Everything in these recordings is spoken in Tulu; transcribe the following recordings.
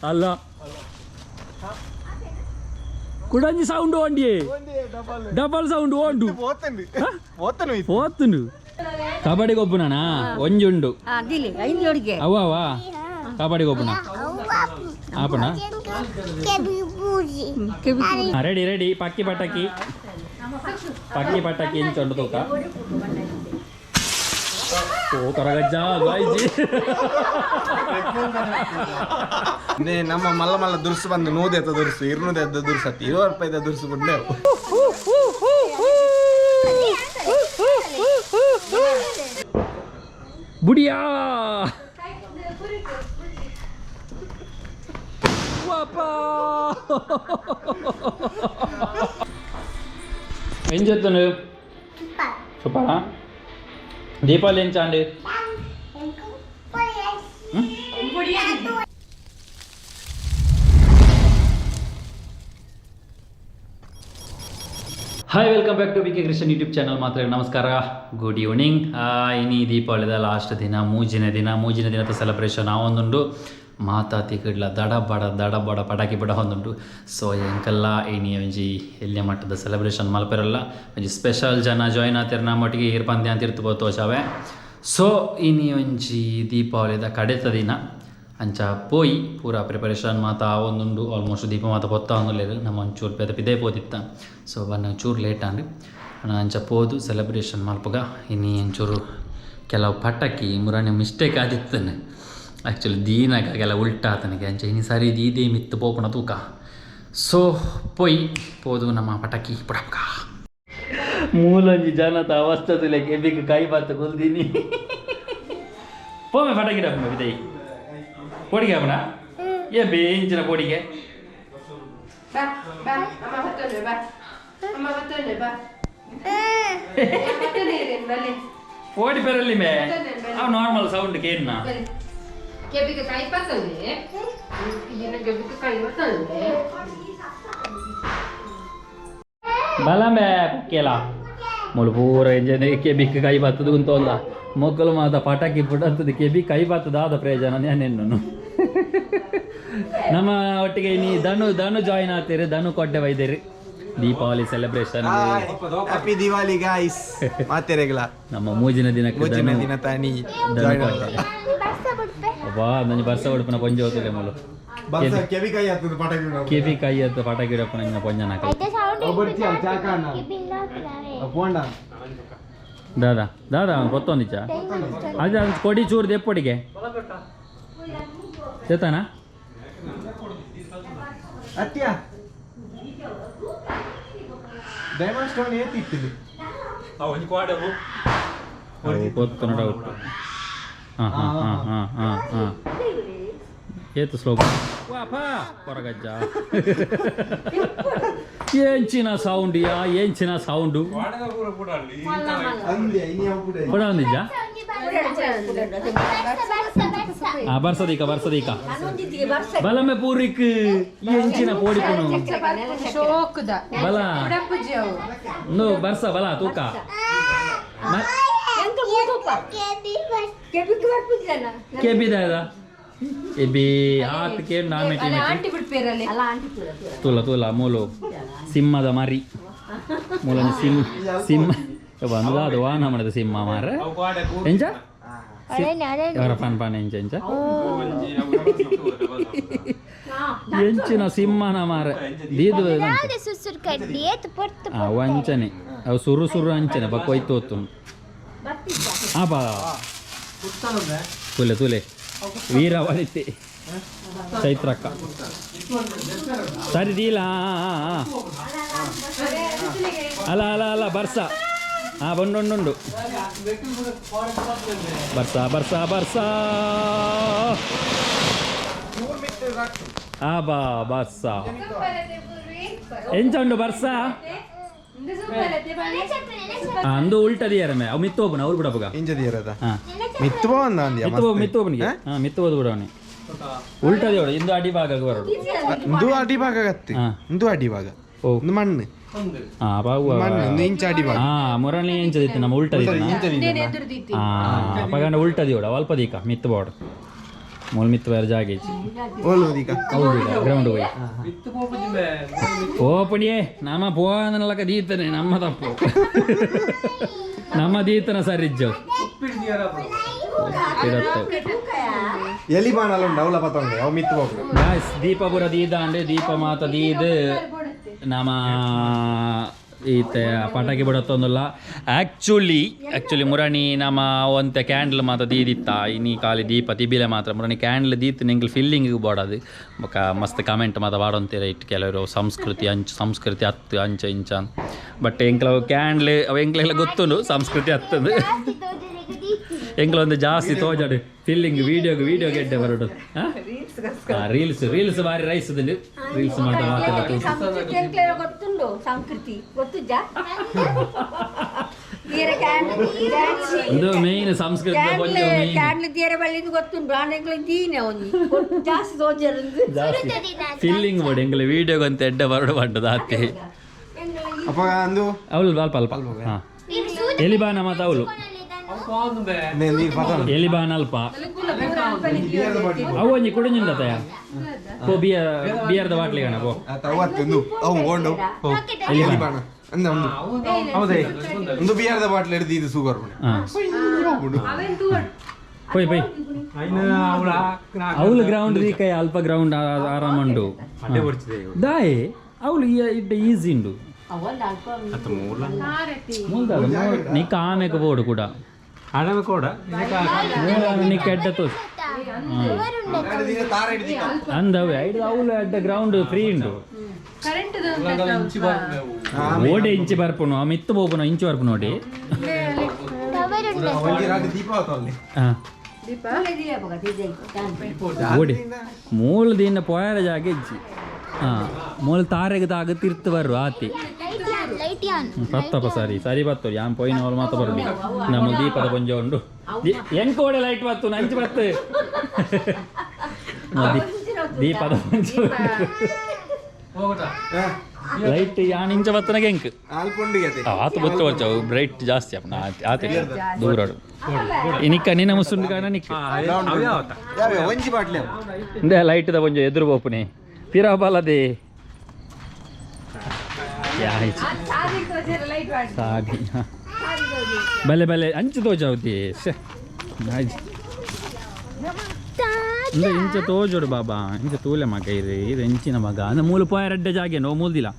ಅಲ್ಲ ಕುಡಂಜಿ ಸೌಂಡ್ ಓಂಡಿಯೇ ಡಬಲ್ ಸೌಂಡ್ ಓಂಡು. ಪೋತುಂಡು. ಕಬಡ್ಡಿ ಗೊಬ್ಬುನಾ ಒಂಜುಂಡು. ಅವ ಅವ ಕಬಡ್ಡಿ ಗೊಬ್ಬುನ ಆಪಣ. ರೆಡಿ ರೆಡಿ, ಪಕ್ಕಿ ಪಟಾಕಿ ಪಕ್ಕಿ ಪಟಾಕಿ ಇಂಚೊಂಡು ತೂಕ. ಓ ಕೊರಗಜ್ಜ ಗಾಯ್ಜಿ. ನಮ್ಮ ಮಲ್ಲ ಮಲ್ಲ ದುರ್ಸು ಬಂದು 100 ಎತ್ತ ದುರ್ಸು, 200 ಎತ್ತ ದುರ್ಸು ಅತ್ತಿ, 20 ರೂಪಾಯಿದ ದುರ್ಸು ಬಂದೆ. ಬುಡಿಯಾ ವಾಪಾ. ఏం చేస్తుండు? సూపరా. దీపావళి ఏం చాండి? Hi, welcome back to B K Krishan YouTube channel. ಮಾತ್ರ ನಮಸ್ಕಾರ, ಗುಡ್ ಈವ್ನಿಂಗ್. ಇನಿ ದೀಪಾವಳಿದ ಲಾಸ್ಟ್ ದಿನ, ಮೂಜಿನ ದಿನ. ಮೂಜಿನ ದಿನದ ಸೆಲೆಬ್ರೇಷನ್ ಆವೊಂದುಂಡು. ಮಾತಾತಿ ಕಡ್ಲ ದಡ ಬಡ ದಡ ಬಡ ಪಟಾಕಿ ಬಡ ಒಂದುಂಡು. ಸೊ ಎಂಕಲ್ಲ ಇನಿ ಒಂಜಿ ಎಲ್ಯ ಮಟ್ಟದ ಸೆಲೆಬ್ರೇಷನ್ ಮಲ್ಪೆರಲ್ಲ. ಒಂಜಿ ಸ್ಪೆಷಲ್ ಜನ ಜಾಯ್ನ್ ಆತಿರ್ ನಮ್ಮೊಟ್ಟಿಗೆ, ಈರ್ ಪಂದ್ಯ ಅಂತ ಇರ್ತು ತೋಚಾವೆ. ಸೊ ಇನಿ ಒಂಜಿ ದೀಪಾವಳಿದ ಕಡೆತ ದಿನ. ಅಂಚ ಪೋಯಿ ಪೂರ ಪ್ರಿಪರೇಷನ್ ಮಾತ ಆವೊಂದುಂಡು. ಆಲ್ಮೋಸ್ಟ್ ದೀಪ ಮಾತ ಪೊತ್ತ ಒಂದುಲ್ಲೆರ್. ನಮ್ಮ ಒಂಚೂರು ಪೇದ ಪಿದೇ ಪೋದಿತ್ತ. ಸೊ ಬನ್ನ ಚೂರು ಲೇಟ್ ಆಂಡ್. ಅಂಚ ಪೋದು ಸೆಲೆಬ್ರೇಷನ್ ಮಲ್ಪುಗ. ಇನಿ ಒಂಚೂರು ಕೆಲವು ಪಟಾಕಿ ಮುರಾನಿ ಮಿಸ್ಟೇಕ್ ಆದಿತ್ತನೆ. ಆ್ಯಕ್ಚುಲಿ ದೀನಾಗ ಕೆಲವು ಉಲ್ಟಾ ಆತನಿಗೆ. ಅಂಚ ಇನಿ ಸರಿ ದೀದೇ ಮಿತ್ತು ಪೋಪುನ ತೂಕ. ಸೊ ಪೋಯಿ ಪೋದು ನಮ್ಮ ಪಟಾಕಿ ಪುಡಪ್ಕ. ಮೂಲೊಂಜಿ ಜನತ ಅವಸ್ಥೆ ತುಲೆ ಕೆಬಿಕ್ ಕೈ ಬಾತ್ ಕುಲ್ದಿನಿ. ಪೋಮೆ ಪಟಾಕಿ ಡಪ್ಪೆ ಬಿದೈ ಪೋಡಿಗೆ ಅಪ್ಪನ ಏ ಬೇಂಚಿನ ಪೋಡಿಗೆ. ಬಾ ಬಾ ಅಮ್ಮ ಬತ್ತೊಂಡೆ ಬಾ, ಅಮ್ಮ ಬತ್ತೊಂಡೆ ಬಾ, ಬತ್ತೊಂಡೆ ಬಲೆ. ಪೋಡಿ ಪೆರಲ್ಲಿ ಮೇ ಅವು ನಾರ್ಮಲ್ ಸೌಂಡ್ ಕೇನ್ನ. ಬಲೆ ಕೆಬಿಗೆ ಕೈ ಪತ್ತೊಂಡೆ, ಏನ ಕೆಬಿಗೆ ಕೈ ಪತ್ತೊಂಡೆ. ಬಲ ಮೇ ಕುಕ್ಕೆಲ ಮುಳು ಪೂರ ಎಂಜನೆ ಕೆಬಿಕ್ ಕೈ ಬತ್ತದ ಗುಂತೋಲ್ಲ. ಮೊಕ್ಕಲು ಮಾತ ಪಟಾಕಿ ಪುಡತ್ತದ, ಕೆಬಿ ಕೈ ಬತ್ತದ ಆದ ಪ್ರಯೋಜನ ನೆನ್ನೆನ್ನು. ನಮ್ಮ ಒಟ್ಟಿಗೆ ನೀ ಧನು ಧನು ಜಾಯಿನ್ ಆಗ್ತೀರಿ. ಧನು ಕೊಡ್ಡೆ ವೈದ್ಯರಿ Deepavali celebration. Happy Diwali guys ಮಾತೆರೆಗ್ಲ. ನಮ್ಮ ಮೂಜಿನ ದಿನಕ್ಕೆ ಮೂಜಿನ ಧನು ದಿನ ತಾನಿ ಧನು ಜಾಯ್ನ್. ಕೊಡ್ಡೆ. ಅಬ್ಬಾ, ನಂಗೆ ಬರ್ಸ ಉಡುಪಿನ ಪೊಂಜೆ ಹೋತಲೆ ಮುಳು. ಕೆವಿ ಕೈ ಆಗ್ತದೆ ಪಟಾಕಿ. ಕೆಬಿ ಕೈ ಅತ್ತ ಪಟಾಕಿ ಇಡಪ್ಪನ ಇನ್ನ ಪೊಂಜನ. ಫೋಂಡ. ದಾದಾ ದಾದಾ ಗೊತ್ತೊಂದಿಚ್ಚ ಅದೇ ಅದು ಕೊಡಿ ಚೂರು ದೆಪ್ಪೊಡಿಗೆ ಚೇತನ. ಅತ್ಯ ಡೈಮಂಡ್ ಸ್ಟೋನ್ ಏತಿತ್ತಿಲ್ಲಿ. ಗೊತ್ತು ಡೌಟ್. ಹಾಂ ಹಾಂ ಹಾಂ ಹಾಂ ಹಾಂ ಹಾಂ ಏತು ಸ್ಲೋ ವಾಪಾ ಕೊರಗಜ್ಜ. ಎಂಚಿನ ಸೌಂಡ್ ಯಾ, ಎಂಚಿನ ಸೌಂಡು? ಅಂದೆ ಇನಿ ಕೂಡ. ಕೊಡ ಒಂದಿಜ್ಜ. ಆ ಬರ್ಸದೀಕ ಬರ್ಸದೀಕ ಬಲಮೆ ಪೂರಿಕ್ ಎಂಚಿನ ಪೋಡಿ ಪುನು. ಶೋಕುದ. ಬಲ. ಉಡಪ್ಪುಜಿ ಅವು. ನೋ ಬರ್ಸ ಬಲ ತೂಕ. ಕೆಬಿದ ಎಬಿ ಆತ್ ಕೇಳ್ ನಾ ಮೆಟಿ ಅಲ್ಲ ಮೆಟಿ. ಆಂಟಿ ಬಿಡ್ಪೇರಲ್ಲಿ. ತೂಲ ತೂಲ ಮೂಲು ಸಿಂಹದ ಮರಿ ಮೂಲೊಂಜಿ ಸಿಂಹ ಸಿಂಹ ಬಂದ ಅದು ವಾನ ಮಾಡಿದ ಸಿಂಹ ಮಾರ ಎಂಚ ಅವರ ಪಾನ್ ಪಾನ್ ಎಂಚ ಎಂಚ ಎಂಚಿನ ಸಿಂಹನ ಮಾರ ದೀದು. ಆ ವಂಚನೆ ಅವು ಸುರು ಸುರು ಅಂಚನೆ ಬಕ್ಕ ಹೋಯ್ತು ಹೋತು. ಆ ಬಾ ತುಲೆ ತುಲೆ ವೀರ ವನಿತೆ ಚೈತ್ರಕ್ಕ ಸರಿ ದೀಲ. ಅಲ್ಲ ಅಲ್ಲ ಅಲ್ಲ ಬರ್ಸ ಹಾ ಬಂಡುಂಡುಂಡು ಬರ್ಸ ಬರ್ಸ ಬರ್ಸ. ಆ ಬಾ ಬರ್ಸ ಎಂಚ ಉಂಡು ಬರ್ಸ. ಅಂದು ಉಲ್ಟದಿಯಾರಮೆ ಅವು ಮಿತ್ತು ಹೋಗುನ ಅವ್ರು ಬಿಡಪ್ಪಗ. ಇಂಜದಿಯರದ. ಹಾ. ಮಿತ್ತು ಬಂದ ಅಂದ್ಯ. ಮಿತ್ತು ಹೋಗು, ಮಿತ್ತು ಹೋಗುನಿಗೆ. ಹಾ ಮಿತ್ತು ಹೋದು ಬಿಡವನಿ ಉಲ್ಟದಿ ಅವಳು ಇಂದು ಅಡಿ ಭಾಗ ಬರೋಡು. ಇಂದು ಅಡಿ ಭಾಗ ಗತ್ತಿ. ಹಾ. ಇಂದು ಅಡಿ ಭಾಗ. ಓ. ಇಂದು ಮಣ್ಣು. ಹಾ ಬಾವು. ಮಣ್ಣು ಇಂದು ಇಂಚ ಅಡಿ ಭಾಗ. ಹಾ ಮುರಳಿ ಎಂಚದಿತ್ತು ನಮ್ಮ ಉಲ್ಟದಿತ್ತು. ಇಂಚದಿದ್ದನ. ಹಾ ಪಗಂಡ ಉಲ್ಟದಿ ಅವಳು ಅಲ್ಪ ದೀಕ ಮಿತ್ತು ಬೋಡು. ಮೂಲ ಮಿತ್ತು ಬೇರೆ ಜಾಗ ಇಜ್ಜಿ ಓಲು ದೀಕ ಹೌದು ಗ್ರೌಂಡ್ ಹೋಗಿ ಪೋಪಣಿಯೇ ನಮ್ಮ ಪೋನಲಕ ದೀತನೆ ನಮ್ಮ ತಪ್ಪು ನಮ್ಮ ದೀತನ ಸರಿಜ್ಜವು ಎಲಿ ಬಾಣಲ ಉಂಡು ಅವಲ ಪತ್ತೊಂಡೆ ಅವು ಮಿತ್ತು ಹೋಗ್ಲು ಗಾಯ್ಸ್ ದೀಪಪುರ ದೀದಾಂಡೆ ದೀಪ ಮಾತ ದೀದ್ ನಮ್ಮ ಈತ ಪಟಾಕಿ ಬಿಡತ್ತೊಂದುಲ್ಲ. ಆ್ಯಕ್ಚುಲಿ ಆ್ಯಕ್ಚುಲಿ ಮುರಣಿ ನಮ್ಮ ಒಂತೆ ಕ್ಯಾಂಡಲ್ ಮಾತ ದೀದಿತ್ತ ಇನಿ ಖಾಲಿ ದೀಪ ತಿಬಿಲೆ ಮಾತ್ರ ಮುರಣಿ ಕ್ಯಾಂಡಲ್ ದೀತ್ ನಿಂಗೆ ಫಿಲ್ಲಿಂಗ್ ಬೋಡದು ಬೊಕ ಮಸ್ತ್ ಕಮೆಂಟ್ ಮಾತ ಬಾಡೊಂತೀರ it ಕೆಲವರು ಸಂಸ್ಕೃತಿ ಅಂಚು ಸಂಸ್ಕೃತಿ ಹತ್ತು ಅಂಚ ಇಂಚ ಬಟ್ ಎಂಕ್ಲ ಕ್ಯಾಂಡ್ಲ್ ಅವು ಎಂಕ್ಲೆಲ್ಲ ಗೊತ್ತುಂಡು ಸಂಸ್ಕೃತಿ ಹತ್ತದು ಎಂಕ್ಲ ಒಂದು ಜಾಸ್ತಿ ತೋಜಾಡು ಫಿಲ್ಲಿಂಗ್ ವೀಡಿಯೋಗೆ ವೀಡಿಯೋ ಗೆಡ್ಡೆ ಬರೋಡು. ರೀಲ್ಸ್ ರೀಲ್ಸ್ ಬಾರಿ ರೈಸ್ ರೀಲ್ಸ್ ಮಾತ ಮಾತೆಲ್ಲ ಸಂಸ್ಕೃತಿ ಎಂಕ್ಲೆನ ಗೊತ್ತುಂಡು ಸಂಸ್ಕೃತಿ ಗೊತ್ತುಜ್ಜ ತೀರ ಕ್ಯಾಂಡಲ್ ಒಂದು ಮೇನ್ ಸಂಸ್ಕೃತಿ ಕ್ಯಾಂಡಲ್ ಕ್ಯಾಂಡಲ್ ತೀರ ಬಳ್ಳಿಂದು ಗೊತ್ತುಂಡು ಆಂಡ ಎಂಕ್ಲೆ ದೀನೆ ಒಂಜಿ ಗೊತ್ತು ಜಾಸ್ತಿ ತೋಜರಂದು ಜಾಸ್ತಿ ಫಿಲ್ಲಿಂಗ್ ಬೋರ್ಡ್ ಎಂಗ್ಲ ವೀಡಿಯೋಗೆ ಅಂತ ಎಡ್ಡೆ ಬರಡು ಬಂಡದ ಆತೆ ಅಪ್ಪ ಅಂದು ಅವಳು ಅಲ್ಪ ಅಲ್ಪ ಹಾ ಎಲಿಬಾನ ಮಾತ ಅವಳು ನೀರು ಪತ್ತೊಂಡೆ ಎಲಿಬಾನ ಅಲ್ಪ ಅವು ಒಂಜಿ ಕುಡಿಜಿಂದ ತಯ ಪೋ ಬಿಯರ್ ಬಿಯರ್ದ ಬಾಟ್ಲಿ ಗಣ ಪೋ ಅವತ್ತು ಒಂದು ಅವು ಓಂಡು ಎಲಿ ಬಾಣ ಅಂದ ಒಂದು ಹೌದೇ ಒಂದು ಬಿಯರ್ದ ಬಾಟ್ಲ್ ಹಿಡಿದು ಇದು ಸುಗರ್ ಹಾ ಪೋಯ್ ಪೋಯ್ ಅವಳು ಗ್ರೌಂಡ್ ರೀಕೈ ಅಲ್ಪ ಗ್ರೌಂಡ್ ಆರಾಮ ಉಂಡು ದಾಯೆ ಅವಳು ಇಡ್ಡ ಈಸಿ ಉಂಡು ಅವೊಂದು ಅಲ್ಪ ಮೂಲ್ದ ನಿಕ್ಕ ಆಮೆಗೆ ಬೋರ್ಡು ಕೂಡ ಮೂಲ ನಿಕ್ಕ ಎಡ್ಡ ತೋಸ್ ತಾರ ಹಿಡಿದಿ ಅಂದವೆ ಐದು ಅವಳು ಅಡ್ಡ ಗ್ರೌಂಡ್ ಫ್ರೀ ಉಂಡು ಓಡೆ ಇಂಚಿ ಬರ್ಪುನು ಮಿತ್ತು ಬೋಪುನು ಇಂಚಿ ಬರ್ಪು ನೋಡಿ. ಒಂಜಿ ರಾತ್ರಿ ದೀಪ ಅಲ್ಲಿ ಹಾ ಕ್ಯಾಂಡಲ್ ಓಡಿ ಮೂಲ ದಿನ ಪೋಯರ ಜಾಗ ಇಜ್ಜಿ. ಹಾ ಮೂಲ ತಾರೆಗೆ ತಾಗ ತಿರ್ತು ಬರ್ರು ಆತಿ ಪತ್ತಪ್ಪ ಸರಿ ಸರಿ ಬತ್ತು ಯಾನ್ ಪೋಯಿನ ಅವಳು ಮಾತ ಬರುಡಿ ನಮ್ಮ ದೀಪದ ಪಂಜ ಉಂಡು ಎಂಕ ಓಡೆ ಲೈಟ್ ಬತ್ತು ನಂಚು ಬತ್ತು ದೀಪದ ಪಂಜ ಲೈಟ್ ಯಾನ್ ಇಂಚ ಬತ್ತನ ಎಂಕ್ ಆಲ್ಪೊಂಡಿಗೆ ಅತೆ ಆತ ಬತ್ತು ಬರ್ಚಾವು ಬ್ರೈಟ್ ಜಾಸ್ತಿ ಅಪ್ಪ ಆತ ದೂರಡು ನಿಕ್ಕ ನಿನ್ನ ಮುಸುಂಡು ಕಾಣ ನಿಕ್ಕ ಯಾವ ಒಂಜಿ ಬಾಟ್ಲಿ ಅವು ಇಂದೇ ಲೈಟ್ the ಒಂಜಿ ಎದುರು ಬೋಪುನಿ ಪಿರ ಬಲದೆ ಸಾಗಿ ಬಲೆ ಬಲೆ ಅಂಚು ತೋಜಾವ್ದಿ ಶ್ಯೆ. ನಾಜ್. ಇಂದ ಇಂಚ ತೋಜೋಡು ಬಾಬಾ ಇಂಚ ತೂಲೆ ಮಗ ಇರು ಇದು ಎಂಚಿನ ಮಗ ಅಂದ್ರೆ ಮೂಲು ಪೋಯ ರೆಡ್ಡೆ ಜಾಗೆ ನೋ ಮೂಲ್ದಿಲ್ಲ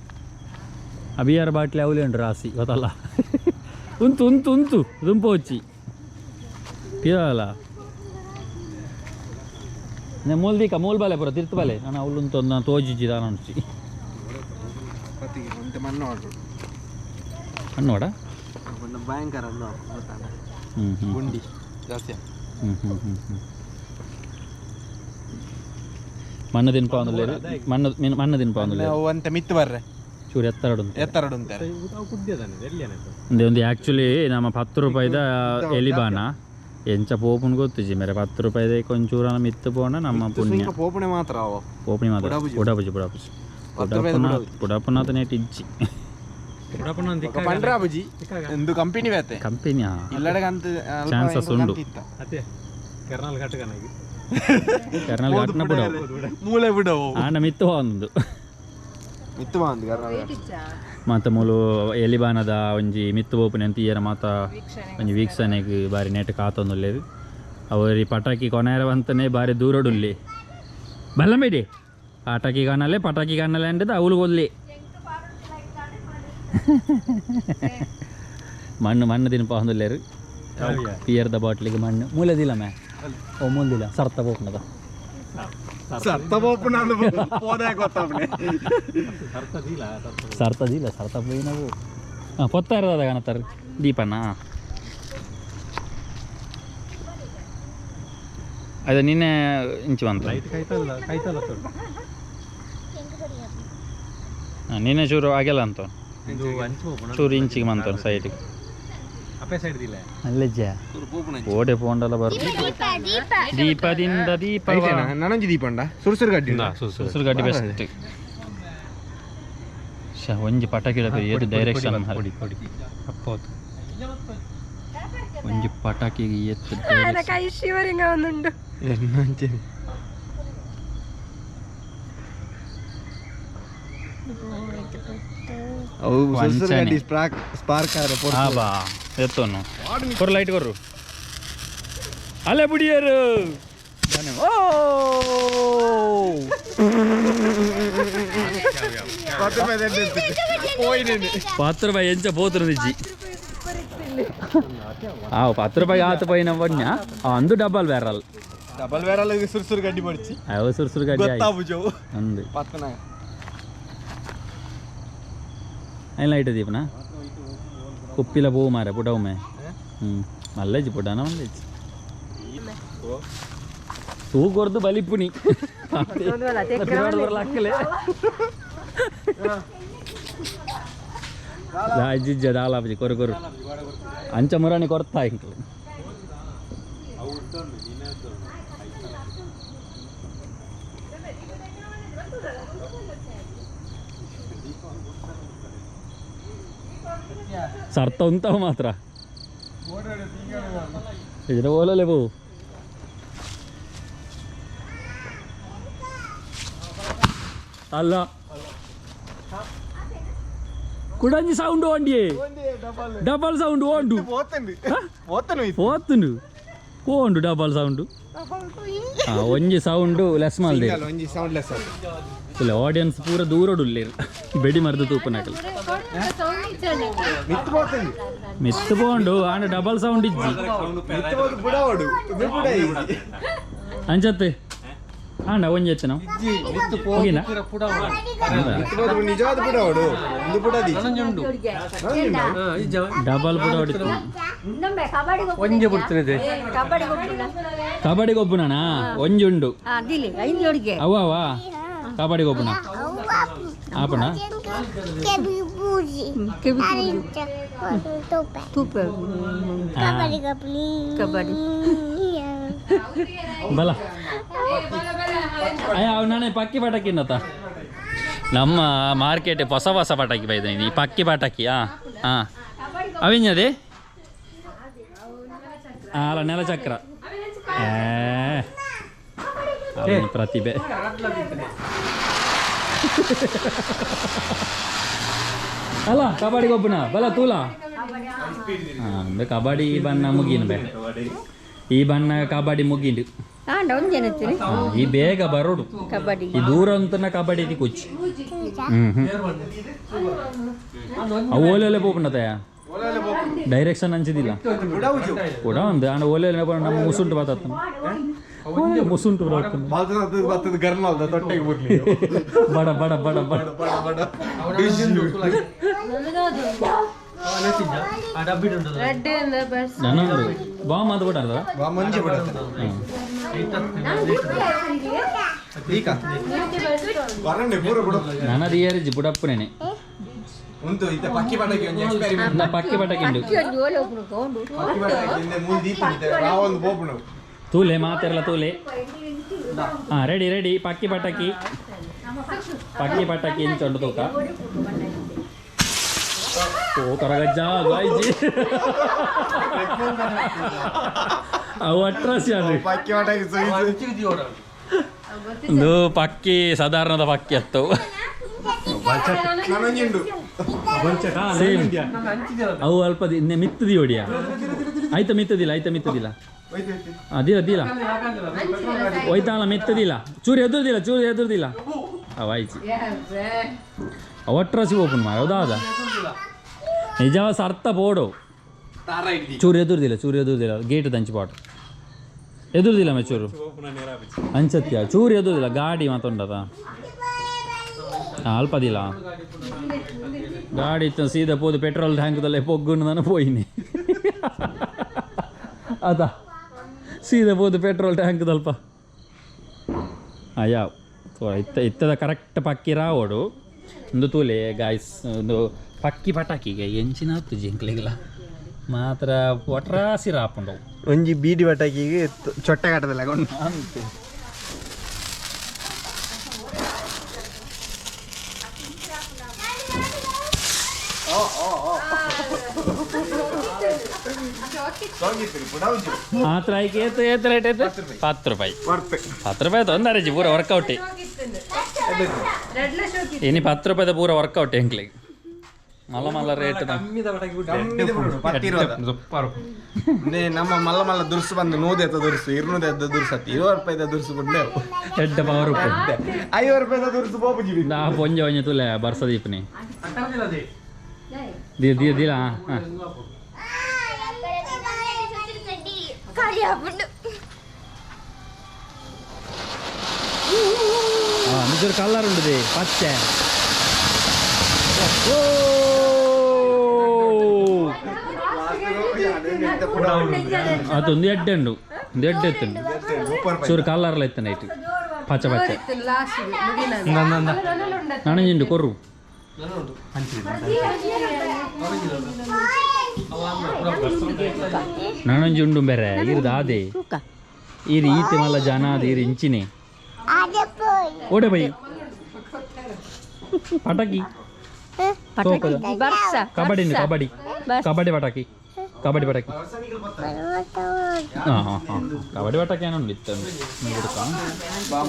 ಅಬಿಯಾರ ಬಾಟ್ಲಿ ಅವಲೇ ಉಂಟು ರಾಸಿ ಗೊತ್ತಲ್ಲ ಉಂತು ಉಂತು ಉಂತು ದುಂಪೋಚಿ ಪಿರಲ್ಲ ಮೂಲ್ದೀಕ ಮೂಲ್ ಬಾಲೆ ಪೂರ ತಿರ್ತು ಬಾಲೆ ನಾನು ಅವಳು ನಾನು ತೋಜಿಜ್ಜಿ ದಾನ ಅನ್ಸಿ ಪತ್ತಿಗೆ ಒಂತೆ ಮಣ್ಣು ಆರ್ಡರ್ ಅಣ್ಣೋಡ ಭಯಂಕರ ಅಂದು ಗೊತ್ತಾಗ ಹ್ಞೂ ಹ್ಞೂ ಗುಂಡಿ ಜಾಸ್ತಿ ಹ್ಞೂ ಹ್ಞೂ ಹ್ಞೂ ಹ್ಞೂ ಮಣ್ಣು ತಿನ್ಪ ಒಂದು ಮಣ್ಣು ಮೀನು ಮಣ್ಣು ತಿನ್ಪ ಒಂದು ಅವು ಒಂತೆ ಮಿತ್ತು ಬರ್ರೆ ಚೂರು ಎತ್ತರಡು ಉಂಟು. ಎತ್ತರಡು ಅಂತಾರೆ ಒಂದು ಒಂದು ಆ್ಯಕ್ಚುಲಿ ನಮ್ಮ 10 ರೂಪಾಯಿದ ಎಲಿಬಾನ ಎಂಚ ಪೋಪುನ್ ಗೊತ್ತಿಜಿ ಮೇರೆ 10 ರೂಪಾಯಿದ ಕೊಂಚೂರನ ಮಿತ್ತು ಪೋಣ ನಮ್ಮ ಪುಣ್ಯ ಪೋಪಣೆ ಮಾತ್ರ ಅವು ಪೋಪಣಿ ಮಾತ್ರ ಪುಡಾಪುಜಿ ಪುಡಾಪುಜಿ 10 ರೂಪಾಯಿದ ಪುಡಾಪುನಾಥ ನೇಟ್ ಇಜ್ಜಿ ಪಂಡ್ರಾಬುಜಿ ಒಂದು ಕಂಪನಿ ಬೇತೆ ಕಂಪೆನಿಯಾ ಇಲ್ಲಡೆಗಂತ Chances ಉಂಡು. ಕರ್ನಲ್ ಘಾಟ್ನ ಪುಡವು ಮೂಲೆ ಬಿಡವು ಆಂಡ ಮಿತ್ತು ಒಂದು ಮಿತ್ತು ಬಂದು ಕರ್ನಾಲ್ ಮಾತ ಮೂಲು ಎಲಿಬಾನದ ಒಂಜಿ ಮಿತ್ತು ಬೋಪುನಿ ಅಂತ ಈಯರ ಮಾತ ಒಂಜಿ ವೀಕ್ಷಣೆಗ್ ಬಾರಿ ನೆಟ್ ಕಾತೊಂದುಲ್ಲೆರ್ ಅವರಿ ಪಟಾಕಿ ಕೊನೆಯರವಂತನೇ ಬಾರಿ ದೂರಡುಲ್ಲಿ ಬಲ್ಲಂಬೇಡಿ ಪಟಾಕಿ ಕಾಣಲೆ ಪಟಾಕಿ ಕಾಣಲೆ ಅಂಡದ ಅವಳು ಕೊಲ್ಲಿ ಮಣ್ಣು ಮಣ್ಣು ತಿನ್ಪ ಹೊಂದುಲ್ಲೇರು ಬಿಯರ್ದ ಬಾಟ್ಲಿಗೆ ಮಣ್ಣು ಮೂಲೆದಿಲ್ಲ ಮೇ ಓ ಮೂಲ್ದಿಲ್ಲ ಸರ್ತ ಬೋಪುನದ ಸರ್ತ ಬೋಪುನ ಹೋದ ಗೊತ್ತಾಪಣೆ ಸರ್ತದಿಲ್ಲ ಸರ್ತ ಪೋಯಿನವು ಹಾಂ ಪೊತ್ತ ಇರೋದ ಕಾಣತ್ತಾರೆ ದೀಪಣ್ಣ ಅದು ನಿನ್ನೆ ಇಂಚು ಬಂತು. ಹಾಂ ನಿನ್ನೆ ಚೂರು ಆಗಿಲ್ಲ ಅಂತ ಚೂರು ಇಂಚಿಗೆ ಬಂತು ಸೈಡಿಗೆ ಅಲ್ಲೆಜ್ಜ ಓಡೆ ಪೋಂಡಲ ಬರ್ ದೀಪದಿಂದ ದೀಪ ನನಂಜಿ ದೀಪಂಡ ಸುರುಸುರು ಗಡ್ಡಿ ಸುರುಸುರು ಗಡ್ಡಿ ಬೆಸ್ಟ್ ಒಂಜಿ ಪಟಾಕಿ ಏದು ಡೈರೆಕ್ಷನ್ ಒಂಜಿ ಪಟಾಕಿಗೆ ಎತ್ತು ಕೈ ಶಿವರಿಂಗ್ ಒಂದುಂಡು. ಅವು ವಂಚನೆ. ಸ್ಪಾರ್ಕ್ ಸ್ಪಾರ್ಕ್ ಆರೆ ಆ ಬಾ ಎತ್ತೋನು ಕೊರು ಲೈಟ್ ಕೊರು ಅಲ್ಲೇ ಬುಡಿಯರು ಓ 10 ರೂಪಾಯಿ ಎಂಚ ಪೋతుರು ನಿಜ್ಜಿ. ಆ 10 ರೂಪಾಯಿ ಆತ ಪೋಯಿನ ಪೊಣ್ಣ ಅಂದು ಡಬಲ್ ಬ್ಯಾರಲ್. ಡಬಲ್ ಬೇರಲ್ಲ, ಇದು ಸುರು ಸುರು ಗಡ್ಡಿ ಪಡಿಚಿ. ಅವು ಸುರು ಸುರು ಗಡ್ಡಿ ಆಯ್. ಗೊತ್ತಾಬುಜವು. ಅಂದು ಪತ್ತನ. ಐನ್ ಲೈಟ್ ದೀಪನ ಕುಪ್ಪಿಲ ಪೂ ಮಾರೆ ಪುಟವುಮೆ. ಹ್ಞೂ ಮಲ್ಲೇಜಿ ಪುಟಾನ ಮಲ್ಲೇಜಿ ತೂ ಕೊರ್ದು ಬಲಿಪುನಿ ಲಕ್ಕಲೆ ಜಿಜ್ಜ ದಾಲಾಪಜಿ ಕೊರು ಕೊರು ಅಂಚ ಮುರಾಣಿ ಕೊರ್ತಾ ಇಂಕ್ಲು. ಸರ್ತ ಉಂತಾವ ಮಾತ್ರ ಇದರ ಓಲಲೆ ಬೋ ಅಲ್ಲ ಕುಡಂಜಿ ಸೌಂಡ್ ಓಂಡಿಯೇ ಡಬಲ್ ಸೌಂಡ್ ಓಂಡು. ಪೋತಂಡು ಪೋತನು. ಪೋತುಂಡು ಪೋಂಡು ಡಬಲ್ ಸೌಂಡು. ಒಂಜಿ ಸೌಂಡು ಲೆಸ್ ಮಲ್ದೆ. ಒಂಜಿ ಸೌಂಡ್ ಲೆಸ್. ಇಲ್ಲ ಆಡಿಯನ್ಸ್ ಪೂರ ದೂರಡುಲ್ಲೇರು ಬೆಡಿ ಮರ್ದು ತೂಪನಕಲ್. ಮಿತ್ತು ಪೋತಂಡು. ಮಿತ್ತು ಪೋಂಡು ಆಂಡ ಡಬಲ್ ಸೌಂಡ್ ಇಜ್ಜಿ. ಮಿತ್ತು ಪೋತು ಬುಡವಡು ಇದು ಬುಡ. ಅಂಚತ್ತೆ ಆಂಡ ಒಂಜಿ ಹೆಚ್ಚು ನಾವು ಹೋಗಿನ. ಮಿತ್ತು ಪೋತು ನಿಜವಾದ ಬುಡವಡು ಒಂದು ಬುಡದಿ. ಡಬಲ್ ಬುಡ ಹೊಡಿತು. ಕಬಡ್ಡಿ. ಒಂಜೆ ಬಿಡ್ತೇನೆ. ಕಬಡ್ಡಿ ಗೊಬ್ಬುನ. ಕಬಡ್ಡಿ ಗೊಬ್ಬುನಾ? ಒಂಜಿ ಉಂಡು. ದಿಲಿ ಐದು ಅಡುಗೆ. ಅವ ಅವ ಕಬಡ್ಡಿ ಗೊಬ್ಬುನ ಆಪಣ. ಕೆಬಿ ತೂಪ ಕಬಡ್ಡಿ. ಬಲ ಅಯ್ಯ ಅವ್ ನಾನೇ ಪಕ್ಕಿ ಪಟಾಕಿ ಇನ್ನತ ನಮ್ಮ ಮಾರ್ಕೆಟ್ ಹೊಸ ಹೊಸ ಪಟಾಕಿ ಬೈದ ಈ ಪಕ್ಕಿ ಪಟಾಕಿ. ಹಾಂ ಹಾಂ ಅವಿಂಜದೆ ಅಲ್ಲ ನೆಲಚಕ್ರ. ಏ ಅವನ ಪ್ರತಿಭೆ ಅಲ್ಲ. ಕಬಡ್ಡಿ ಗೊಬ್ಬನ ಬಲ ತೂಲ. ಹಾಂ ಅಂದ್ರೆ ಕಬಡ್ಡಿ ಈ ಬಣ್ಣ ಮುಗೀನು ಬೇ ಈ ಬಣ್ಣ ಕಬಡ್ಡಿ ಮುಗೀಂಡು. ಆಂಡ ಒಂಜೇನತ್ತೀರಿ. ಹಾ, ಈ ಬೇಗ ಬರೋಡು. ಕಬಡ್ಡಿ. ಈ ದೂರ ಅಂತನ ಕಬಡ್ಡಿ the ಕುಚ್ಚಿ. ಹ್ಮ್ ಹ್ಮ್ ಅವು ಓಲೆಲೆ ಪೋಪುಂಡತಯ ಡೈರೆಕ್ಷನ್ ಅಂಚಿದಿಲ್ಲ ಕೂಡ ಒಂದು ಆಂಡ ಓಲೆಲೆ ನಮ್ಮ ಮುಸುಂಟು ಬಾತತ್ತ ಮುಸುಂಟು ಬರ್ತದೆ. ಬರ್ತದ ಬರ್ತದ ಗರ್ನಲ್ದ ತೊಟ್ಟೆಗೆ ಬರ್ಲಿ. ಬಡ ಬಡ ಬಡ ಬಡ. ಬಡ ಬಡ. ನನ್ನ ಬಾಂಬ್ ಅದು ಬಿಡಲ್ಲ. ಬಾ ಮಂಜೆ ಬಿಡತ್ತ ಈಗ ಬರಂಡೆ ಪೂರ ಬಿಡು. ನನ್ನ ದಿಯರಿಜಿ ಬುಡಪ್ಪನೇನೆ. ಉಂಟು ಇತ್ತ ಪಕ್ಕಿ ಪಟಾಕಿ ಒಂಜಿ ಎಕ್ಸ್ಪೆರಿಮೆಂಟ್. ನಾ ಪಕ್ಕಿ ಪಟಾಕಿ ಉಂಡು. ಒಂಜಿ ಓಲೆ ಒಬ್ಬನು ತಗೊಂಡು. ಪಕ್ಕಿ ಪಟಾಕಿ ಹಿಂದೆ ಮೂರು ದೀಪ ಇದೆ ರಾವೊಂದು ಪೋಪುಣ. ತೂಲೆ ಮಾತೆರಲ್ಲ ತೂಲೆ. ಹಾ ರೆಡಿ ರೆಡಿ ಪಕ್ಕಿ ಪಟಾಕಿ ಪಕ್ಕಿ ಪಟಾಕಿ ಇಂಚೊಂಡು ತೂಕ ಓ ಕರಗಜ್ಜ ಗಾಯ್ಜಿ ಅವು ಅಟ್ರಾಸಿ ಅದು. ಪಕ್ಕಿ ಪಟಾಕಿ ಸೈಜ್. ಒಂದು ಪಕ್ಕಿ ಸಾಧಾರಣದ ಪಕ್ಕಿ ಅತ್ತು. ನಾನೊಂಜಿ ಸೇಮ್ ಅವು ಅಲ್ಪ ಮಿತ್ತದಿ ಹೊಡಿಯ ಆಯ್ತಾ ಮಿತ್ತದಿಲ್ಲ ಆಯ್ತಾ ಮಿತ್ತದಿಲ್ಲ ಅದಿಲ್ಲ ದಿಲ್ಲ ಹೋಯ್ತಾಳ ಮೆತ್ತದಿಲ್ಲ ಚೂರು ಎದುರುದಿಲ್ಲ ಚೂರು ಎದುರುದಿಲ್ಲ ಅವ ಆಯ್ತು ಒಟ್ರಾಸಿ ಓಪನ್ ಮಾರ ಹೌದಾ ನಿಜವ ಸರ್ತ ಬೋಡು. ಚೂರು ಎದುರುದಿಲ್ಲ ಚೂರು ಎದುರುದಿಲ್ಲ ಗೇಟ್ ದಂಚಿ ಪಾಟ್ ಎದುರುದಿಲ್ಲ ಮೇ ಚೂರು ಅಂಚತ್ಯ ಚೂರು ಎದುರುದಿಲ್ಲ ಗಾಡಿ ಮಾತೊಂಡದ ಅಲ್ಪದಿಲ್ಲ ಗಾಡಿ ಇತ್ತು ಸೀದಾ ಪೋದು ಪೆಟ್ರೋಲ್ ಟ್ಯಾಂಕ್ದಲ್ಲೇ ಪೊಗ್ಗುಂಡು ನಾನು ಪೋಯಿನಿ ಅದ ಸೀದಾ ಪೋದು ಪೆಟ್ರೋಲ್ ಟ್ಯಾಂಕ್ ದಲ್ಪ ಅಯ್ಯ ಇತ್ತ ಇತ್ತದ ಕರೆಕ್ಟ್ ಪಕ್ಕಿ ರಾವೋಡು ಒಂದು ತೂಲೆ ಗಾಯ್ಸ್ ಒಂದು ಪಕ್ಕಿ ಪಟಾಕಿಗೆ ಎಂಚಿನ ಹತ್ತು ಜಿಂಕ್ಲಿಗಿಲ್ಲ ಮಾತ್ರ ಒಟ್ರಾಸಿ ರಾಪುಂಡವು. ಒಂಜಿ ಬೀಡಿ ಪಟಾಕಿಗೆ ಚೊಟ್ಟ ಕಟ್ಟದಲ್ಲ ಕೊಂಡು. ಅಂತೆ. ಮಾತ್ರ ಆಯ್ಕೆ ಏತ್ ಏತ್ ರೇಟ್ ಐತೆ? 10 ರೂಪಾಯಿ. 10 ರೂಪಾಯಿ ತೊಂದರೆ ಪೂರ ವರ್ಕೌಟ್. ಇನಿ 10 ರೂಪಾಯಿದ ಪೂರ ವರ್ಕೌಟ್ ಎಂಕ್ಲಿಗೆ ಮಲ್ಲ ಮಲ್ಲ ರೇಟ್ ಸೂಪರ್ ನಮ್ಮ ಮಲ್ಲ ಮಲ್ಲ ದುರ್ಸು ಬಂದು ನೂದೆತ್ತ ದುರ್ಸು 200 ದುರ್ಸು ಅತ್ತಿ 20 ರೂಪಾಯಿದ ದುರ್ಸು ಬಂದೆ ಎಡ್ಡ ಪವರ್ ಉಪ್ಪು 50 ರೂಪಾಯಿದ ದುರ್ಸು ಬೋಪುಜಿ ನಾ ಪೊಂಜ ಒಂಜಿ ತುಲೆ ಬರ್ಸದೀಪನಿ the the ದಿಲ ಹಾಂ ನಿಜ ಕಲರ್ ಉಂಡುದೆ ಪಚ್ಚೆ ಅದೊಂದು ಎಡ್ಡೆ ಉಂಡು ಒಂದು ಎಡ್ಡೆ ಎತ್ತುಂಡು ಚೂರು ಕಲ್ಲರ್ಲ ಇತ್ತು ನೈಟ್ ಪಚ್ಚ ಪಚ್ಚೆ ನನಂಜಿಂಡು ಕೊರ್ರು ನನಂಜಿ ಉಂಡು ಬೇರೆ ಇರ್ದ ಆದೆ ಇರು ಈತೆ ಮಲ್ಲ ಜನ ಅದು ಇರು ಇಂಚಿನೆ ಓಡೆ ಬೈ ಪಟಾಕಿ ಕಬಡ್ಡಿ ಕಬಡ್ಡಿ ಕಬಡ್ಡಿ ಪಟಾಕಿ ಕಬಡ್ಡಿ ಪಟಾಕಿ ಹಾಂ ಹಾಂ ಹಾಂ ಕಬಡ್ಡಿ ಪಟಾಕಿ ಏನೋ ಇತ್ತು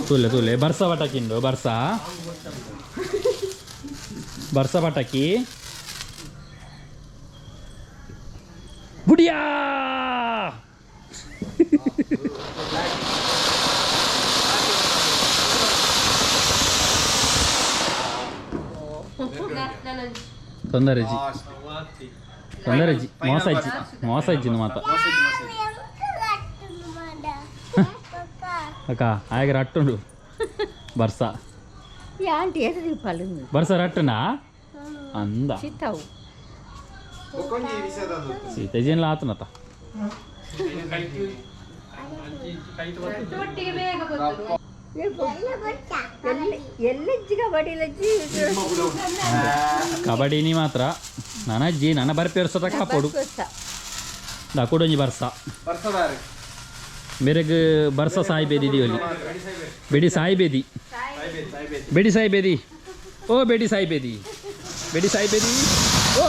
ತುಲೆ ತುಲೆ ಬರ್ಸ ಪಟಾಕಿ ಉಂಡು ಬರ್ಸ ಬರ್ಸ ಪಟಾಕಿ ಬುಡಿಯಾ ತೊಂದರೆ ಜಿ ತೊಂದರೆ ಜಿ ಮೋಸ ಇಜ್ಜಿ ಮೋಸ ಇಜ್ಜಿ ಮಾತ ಅಕ್ಕ ಆಯಗ ರಟ್ಟುಂಡು ಬರ್ಸ ಬರ್ಸ ರಟ್ಟುನಾ ಅಂದ ಸೀತೆಜಿನ್ಲ ಆತನತ ಕಬಡ್ಡಿನಿ ಮಾತ್ರ ನನ್ನ ಅಜ್ಜಿ ನನ್ನ ಬರ್ಪಿ ವರ್ಷದ ಕಾಪೋಡು ದಾ ಕೊಡೊಂಜಿ ಬರ್ಸ ಮೇರೆಗ್ ಬರ್ಸ ಸಾಯಿಬೇದಿ ದಿವಲಿ ಬೆಡಿ ಸಾಯಿಬೇದಿ ಬೆಡಿ ಸಾಯಿಬೇದಿ ಓ ಬೆಡಿ ಸಾಯಿಬೇದಿ ಬೆಡಿ ಸಾಯಿಬೇದಿ ಓ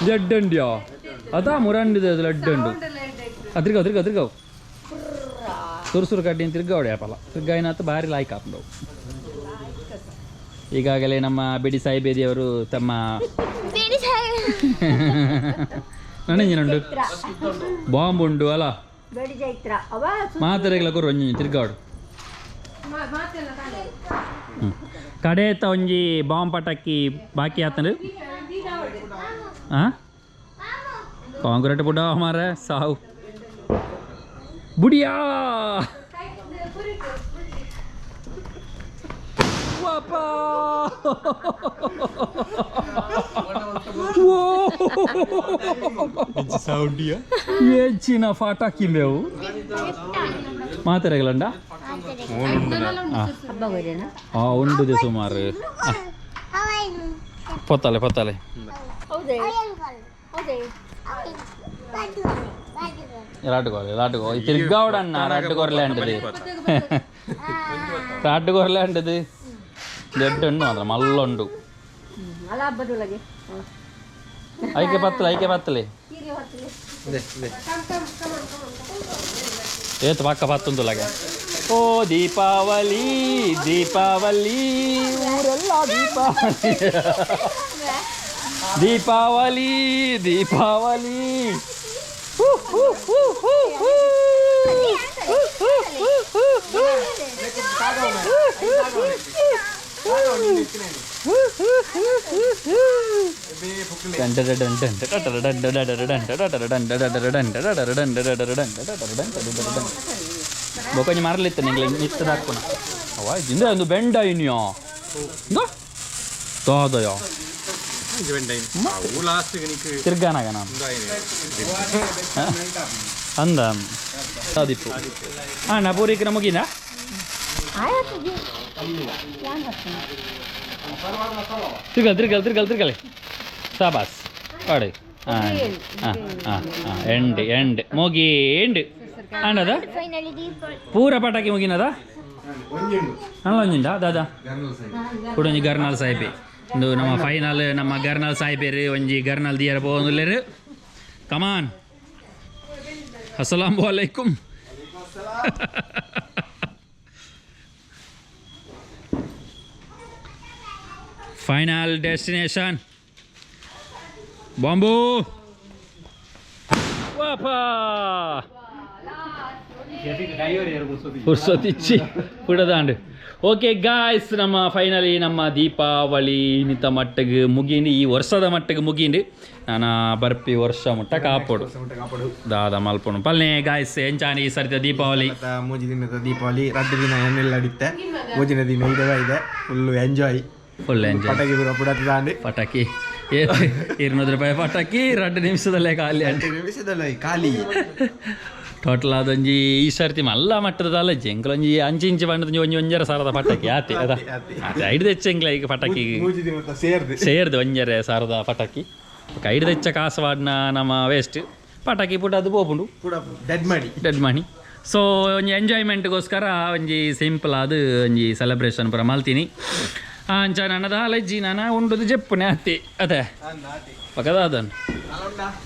ಲಡ್ಡಂಡ್ಯಾ ಅದಾ ಮುರಂಡಿದೆ ಅದು ಲಡ್ಡಂಡು ಅದ್ರಿಗ ಅದ್ರಿಗ ಅದ್ರಿಗವು ಸುರು ಸುರು ಕಡ್ಡಿ ತಿರ್ಗಾವಡೆ ಆಪಲ್ಲ ತಿರ್ಗಾಯಿನಾತ ಭಾರಿ ಲಾಯ್ಕ್ ಆಪಂಡವು. ಈಗಾಗಲೇ ನಮ್ಮ ಬೆಡಿ ಸಾಯಿಬೇದಿಯವರು ತಮ್ಮ ನನಂಜಿನುಂಡು ಬಾಂಬ್ ಉಂಡು ಅಲ್ಲ ಮಾತೆರೆಗ್ಲ ಕೊರು ಒಂಜಿ ತಿರ್ಗಾವಡು ಕಡೇತ ಒಂಜಿ ಬಾಂಬ್ ಪಟಾಕಿ ಬಾಕಿ ಆತಂಡು ಹಾಂ ಕಾಂಕ್ರೀಟ್ ಬುಡ ಮಾರ ಸಾವು ಬುಡಿಯಾ ವಾಪಾ ಹೆಚ್ಚಿನ ಫಾಟಾಕಿ ಮೇವು ಮಾತೆರೆಗ್ಲಂಡ ಆ ಉಂಡುದೆ ಸುಮಾರು ಪೊತ್ತಾಲೆ ಪೊತ್ತಾಲೆ ರಾಟುಗೋಲೆ ರಾಟುಗೋ ತಿರ್ಗಾವಡಣ್ಣ ರಾಟುಗೊರ್ಲೆ ಅಂಟది ರಾಟುಗೊರ್ಲೆ ಅಂಟది ದೊಡ್ಡ ಉಂಡು ಮಾತ್ರ ಮಲ್ಲುಂಡು ಐಕೆ ಪತ್ತಲೆ ಐಕೆ ಪತ್ತಲೆ ಏತು ಪಕ್ಕ ಪತ್ತುಂದುಲಗೆ ಓ ದೀಪಾವಳಿ ದೀಪಾವಳಿ ಊರೆಲ್ಲ ದೀಪಾವಳಿ ದೀಪಾವಳಿ ದೀಪಾವಳಿ ಬೊಕೊಂಜಿ ಮರಲಿತ್ತು ನಿಂಗೆ ನಿತ್ತದ ಹಾಕುನ ಅವ ಜಿಂದ ಒಂದು ಬೆಂಡ ಇನ್ಯೋ ತೋದಯೋ ತಿರ್ಗಾನಾಗ ನಾನು ಅಂದ ದಿಪ್ಪು ಅಣ್ಣ ಪೂರಿಕ್ರ ಮುಗಿದ ತಿರ್ಗಲ್ ತಿರ್ಗಲ್ ತಿರ್ಗಲ್ ತಿರ್ಗಲೆ ಸಾಬಾಸ್ ಪಾಡು ಹಾಂ ಹಾಂ ಹಾಂ ಹಾಂ ಎಂಡ್ ಎಂಡ್ ಮುಗಿ ಎಂಡ್ ಅಂಡದ ಪೂರ ಪಟಾಕಿ ಮುಗಿನದ ಅಲ್ಲ ಒಂಜಿಂಡ ದಾದಾ ಕುಡೊಂಜಿ ಗರ್ನಾಲ್ ಸಾಹೇಬಿ ಇಂದು ನಮ್ಮ ಫೈನಲ್ ನಮ್ಮ ಗರ್ನಾಲ್ ಸಾಹೇಬೇರು ಒಂಜಿ ಗರ್ನಾಲ್ ದಿಯರ ಪೋವೊಂದುಲ್ಲೆರ್ ಕಮಾನ್ ಅಸ್ಸಲಾಮು ಅಲೈಕುಂ. Final destination bomb ವಾಪಾ ಪುರ್ಸೊತಿಚ್ಚಿ ಪುಡದಾಂಡು. ಓಕೆ ಗಾಯ್ಸ್, ನಮ್ಮ ಫೈನಲಿ ನಮ್ಮ ದೀಪಾವಳಿ ನಿತ ಮಟ್ಟಿಗೆ ಮುಗಿಂಡು, ಈ ವರ್ಷದ ಮಟ್ಟಿಗೆ ಮುಗಿಂಡು. ನಾನು ಬರ್ಪಿ ವರ್ಷ ಮುಟ್ಟ ಕಾಪೋಡು ದಾದ ಮಲ್ಪೊಡು ಪಲ್ನೆ. ಗಾಯ್ಸ್, ಎಂಚಾನ ಈ ಸರ್ತಿ ದೀಪಾವಳಿ? ಮೂಜಿ ದಿನದ ದೀಪಾವಳಿ, ರಡ್ಡು ದಿನ ಏನೆಲ್ಲ ಅಡಿತ್ತೆ, ಮೂಜಿನ ದಿನ ಇದೆ ಇದೆ ಫುಲ್ ಎಂಜಾಯ್. Full enjoy. ಪಟಾಕಿ ಪೂರ ಪುಡತ್ಲಾಂಡ್. ಪಟಾಕಿ 200 ರೂಪಾಯಿ ಪಟಾಕಿ 2 ನಿಮಿಷದಲ್ಲೇ ಖಾಲಿ ಅಂಟು. 2 ನಿಮಿಷದಲ್ಲ ಖಾಲಿ. ಟೋಟಲ್ ಅದೊಂಜಿ ಈ ಸರ್ತಿ ಮಲ್ಲ ಮಟ್ಟದ ಅಲ್ಲಜ್ಜಿ ಎಂಕಲೊಂಜಿ ಅಂಚಿ ಇಂಚಿ ಬಣ್ಣದ ಒಂಜಿ ಒಂಜರ ಸಾವಿರದ ಪಟಾಕಿ ಆತೆ ಅದ. ಆತೆ. ಆತೆ ಐದು ಹೆಚ್ಚ ಎಂಕ್ಲ ಈಗ ಪಟಾಕಿ. ಮೂಜಿ ದಿನದ ಸೇರ್ದು. ಸೇರ್ದು ಒಂಜರೆ ಸಾವಿರದ ಪಟಾಕಿ. ಐದು ಹೆಚ್ಚ ಕಾಸು ವಾಡ್ನ ನಮ್ಮ ವೇಸ್ಟ್ ಪಟಾಕಿ ಪುಟ ಅದು ಪೋಪುಂಡು. ಪುಡ ಡೆಡ್ ಮಾಡಿ. ಡೆಡ್ ಮನಿ. ಸೊ ಒಂಜಿ ಎಂಜಾಯ್ಮೆಂಟ್ಗೋಸ್ಕರ ಒಂಜಿ ಸಿಂಪಲ್ ಆದ್ ಒಂಜಿ ಸೆಲೆಬ್ರೇಷನ್ ಪೂರ ಮಲ್ತೀನಿ. ಅಂಚ ನನ್ನದ ಅಲಜ್ಜಿ ನಾನ ಉಂಡುದು ಜೆಪ್ಪುನೆ ಅತ್ತಿ ಅದೇ ಪಕ್ಕದ ಅದನ್ನು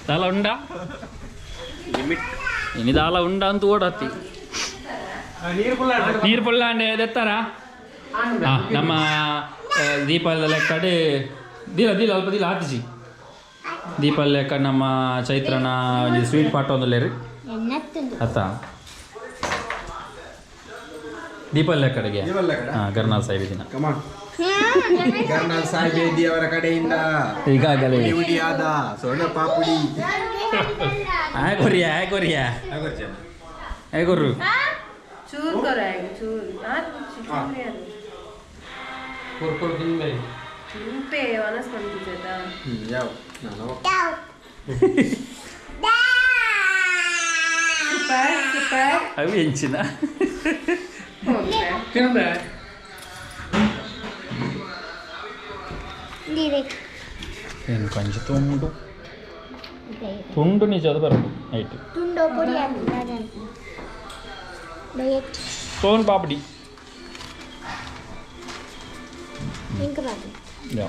ದಾಲ ಉಂಡ ಇನಿ ದಾಲ ಉಂಡ ಅಂತ ಓಡತ್ತಿ. ನೀರು ಪುಲ್ಲಾಂಡೆ ದೆತ್ತಾರ ನಮ್ಮ ದೀಪಾವಳಿದ ಲೆಕ್ಕಡೆ ದೀಲ ದೀಲ ಅಲ್ಪ ದೀಲ ಆತಿಜಿ. ದೀಪಾವಳಿ ಲೆಕ್ಕ ನಮ್ಮ ಚೈತ್ರನ ಒಂಜಿ ಸ್ವೀಟ್ ಪಾಟ್ ಒಂದುಲ್ಲೇರು ಅತ್ತ ದೀಪಾವಳಿ ಲೆಕ್ಕಡೆಗೆ. ದೀಪಾವಳಿ ಲೆಕ್ಕಡ? ಹಾಂ, ಗರ್ನಾಲ್ ಸಾಹೇಬ್ ದಿನ. ಕಮಾನ್, ಕರ್ನಲ್ ಸಾಹೇಬ್ ಅವರ ಕಡೆಯಿಂದ ಈಗಾಗಲೇ ಉಡಿ ಉಡಿಯಾದ ಸೋನ ಪಾಪುಡಿ. ಆಯ್ ಕೊರಿಯ ಆಯ್ ಕೊರಿಯ ಆಯ್ ಕೊರ್ರು. ಚೂರ್ ಕೊರ ಚೂರ್ ಚೂರ್ ಯಾರು ತಿಂಪೆ ಅನಸ್ಕೊಂತಿದ್ದ. ಯಾವ ನಾನು ಸೂಪರ್ ಸೂಪರ್. ಅವು ಎಂಚಿನ? ಓಕೆ. ಏನು ಕೊಂಚ ತುಂಡು ತುಂಡು ನಿಜ ಅದು ಬರೋದು ನೈಟ್. ತುಂಡು ಪೊಡಿ ಡಯಟ್. ಸೋನ್ ಪಾಪಡಿ. ಇಂಕ ಬಾಬು. ಯಾ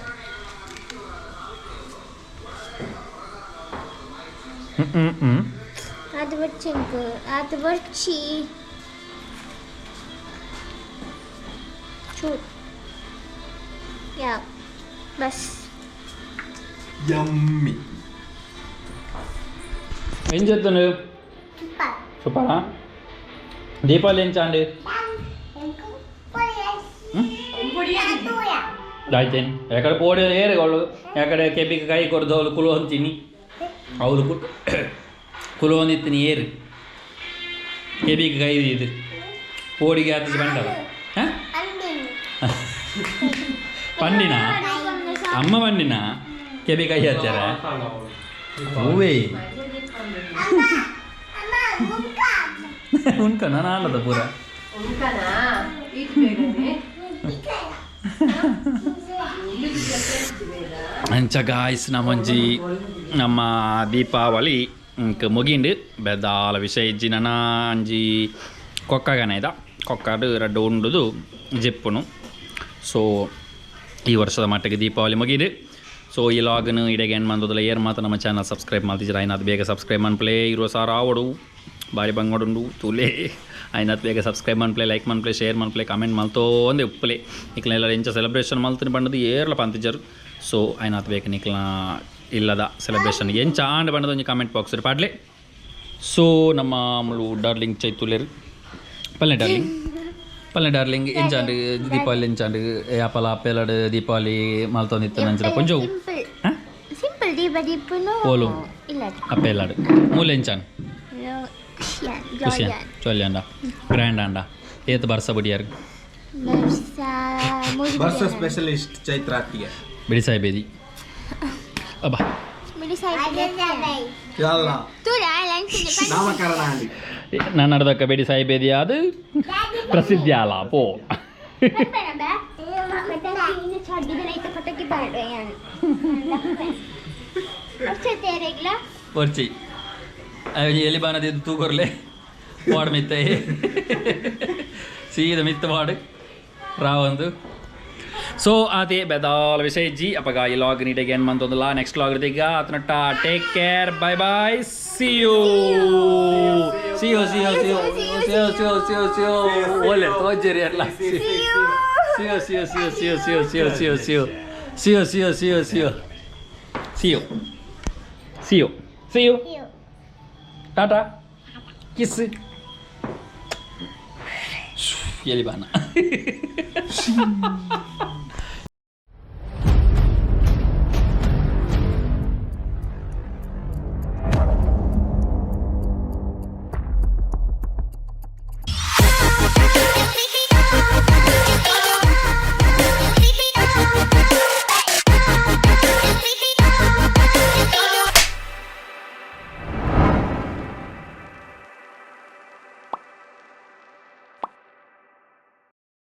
ಹ್ಮ್ ಹ್ಮ್ ಹ್ಮ್ ಅದು ಬರ್ಚಿ ಇಂಕ ಅದು ಬರ್ಚಿ ಚೂರ್ ಯಾ ಬಸ್. ಯಮ್ಮಿ. ఏం చేస్తున్నావు? సూపరా. దీపావళి ఏం చాండి ಆಯ್ತೇನು ಎಕಡೆ ಪೋಡಿ ಏರು ಅವಳು ಎಕಡೆ ಕೆಪಿಗೆ ಕೈ ಕೊಡ್ದು ಅವಳು ಕುಲು ಅಂತೀನಿ ಅವಳು ಕು ಕುಲು ಒಂದಿತ್ತೀನಿ ಏರು ಕೆಬಿಗೆ ಕೈ ಇದು ಪೋಡಿಗೆ ಆತಿಸಿ ಬಂಡಲ್ಲ. ಹಾಂ, పండిన ಅಮ್ಮ పంಡಿನ ಕೆಬಿ ಕೈ ಹಚ್ಚಾರ ಹೂವೇ ಉಂಕ ನಾನು ಆಡದ ಪೂರ. ಉಂಕನಾ ಈಟ್ ಬೇಗನೆ. ಅಂಚ ಗಾಯ್ಸ್, ನಮ್ಮೊಂಜಿ ನಮ್ಮ ದೀಪಾವಳಿ ಇಂಕ್ ಮುಗಿಂಡು. ಬೆದಾಲ ವಿಷಯ ಇಜ್ಜಿ. ನನ ಅಂಜಿ ಕೊಕ್ಕಗನ ಇದ ಕೊಕ್ಕಡು ರಡ್ಡು ಉಂಡುದು ಜೆಪ್ಪುನು. ಸೊ ಈ ವರ್ಷದ ಮಟ್ಟಿಗೆ ದೀಪಾವಳಿ ಮುಗಿದು. ಸೊ ಈ ಲಾಗ್ನು ಇಡೆಗೆ ಎಂಡ್ ಮಂದದಲ್ಲ. ಏರ್ ಮಾತ್ರ ನಮ್ಮ ಚಾನಲ್ ಸಬ್ಸ್ಕ್ರೈಬ್ ಮಾಡ್ತಿದ್ದೀರ ಐನಾತ್ ಬೇಗ ಸಬ್ಸ್ಕ್ರೈಬ್ ಮನ್ಪ್ಲೇ. ಇರುವ ಸಾರ ಆವಡು ಬಾರಿ ಬಂಗೋಡುಂಡು ತೂಲೆ. ಐನಾತ್ ಬೇಗ ಸಬ್ಸ್ಕ್ರೈಬ್ ಮನ್ಪ್ಲೆ, ಲೈಕ್ ಮನ್ಪ್ಲೆ, ಶೇರ್ ಮನ್ಪ್ಲೆ, ಕಮೆಂಟ್ ಮಲ್ತೋ ಒಂದೇ ಉಪ್ಪಲೆ. ನಿಕ್ಲ ಎಂಚ ಸೆಲೆಬ್ರೇಷನ್ ಮಲ್ತಿನ ಬಂಡದು ಏರ್ಲ ಪಂತಿಜರು. ಸೊ ಐನಾತ್ ಬೇಗ ನಿಕ್ಲ ಇಲ್ಲದ ಸೆಲೆಬ್ರೇಷನ್ ಎಂಚ ಆಂಡ್ ಬಂಡದ ಒಂಜಿ ಕಾಮೆಂಟ್ ಬಾಕ್ಸ್ ಪಾಡ್ಲೆ. ಸೊ ನಮ್ಮ ಮುಳು ಡಾರ್ಲಿಂಗ್ ಚೈತುಲೇರು ಪಲ್ಲೆ ಡಾರ್ಲಿಂಗ್, ಪಲ್ಲೆ ಡಾರ್ಲಿಂಗ್. ಎಂಚಾಂಡ್ ದೀಪಾವಳಿ ಎಂಚಾಂಡ್? ಯಾಪಲ ಅಪ್ಪೆಲಡು ದೀಪಾವಳಿ ಮಲ್ತೊಂದಿತ್ತು ನಂಚಿನ ಕೊಂಚವು. ಸಿಂಪಲ್. ಹಾಂ. ಸಿಂಪಲ್ ದೀಪ ದೀಪನು. ಓಲು? ಇಲ್ಲ. ಅಪ್ಪೆಲ್ಲಾಡು ಮೂಲೆ ಎಂಚಾನ್? ಖುಷಿ ಚೊಲ್ಲಿ ಅಂಡ ಗ್ರ್ಯಾಂಡ್ ಅಂಡ ಏತ್ ಬರ್ಸ ಬಡಿಯಾರು? ಬರ್ಸ ಸ್ಪೆಷಲಿಸ್ಟ್ ಚೈತ್ರಾತಿಗೆ. ಬಿಡಿ ಸಾಯ್ಬೇದಿ ಅಬ್ಬಾ. ಅಲ್ಲ, ನಾಮಕರಣ ಅಲ್ಲಿ. ನಾನು ನಡ್ದಕ್ಕ ಬೇಡಿ ಸಾಯ್ಬೇದಿ ಅದು ಪ್ರಸಿದ್ಧಿ ಅಲ್ಲ ಪೋ. ಪಟಾಕಿ ಒರ್ಚಿ ಎಲ್ಲಿ ಬಾನದ ತೂಕೊರ್ಲೆ ವಾಡ್ ಮಿತ್ತ ಸೀದ ಮಿತ್ತ ವಾಡ್ ರಾವಂದು. ಸೊ ಅದೇ ಬೆದಾಲ ವಿಷಯ ಜಿ ಅಪಗ ಈ ಲಾಗ್ ನೀಟಾಗಿ ಏನು ಮಂತೊಂದಿಲ್ಲ. ನೆಕ್ಸ್ಟ್ ಲಾಗ್ ಈಗ ಆತನಟ್ಟ. Take care, bye bye, see you, see you, see you, see you, see you, see you, see you, see you. ಒಳ್ಳೆ ತೋಜರಿ ಅಲ್ಲ. See you, see you, see you, see you, see you, see you, see you. See you, see you, see you, see you. See you. See you. See you. Tata. Kiss. ಎಲಿ ಬಾನ.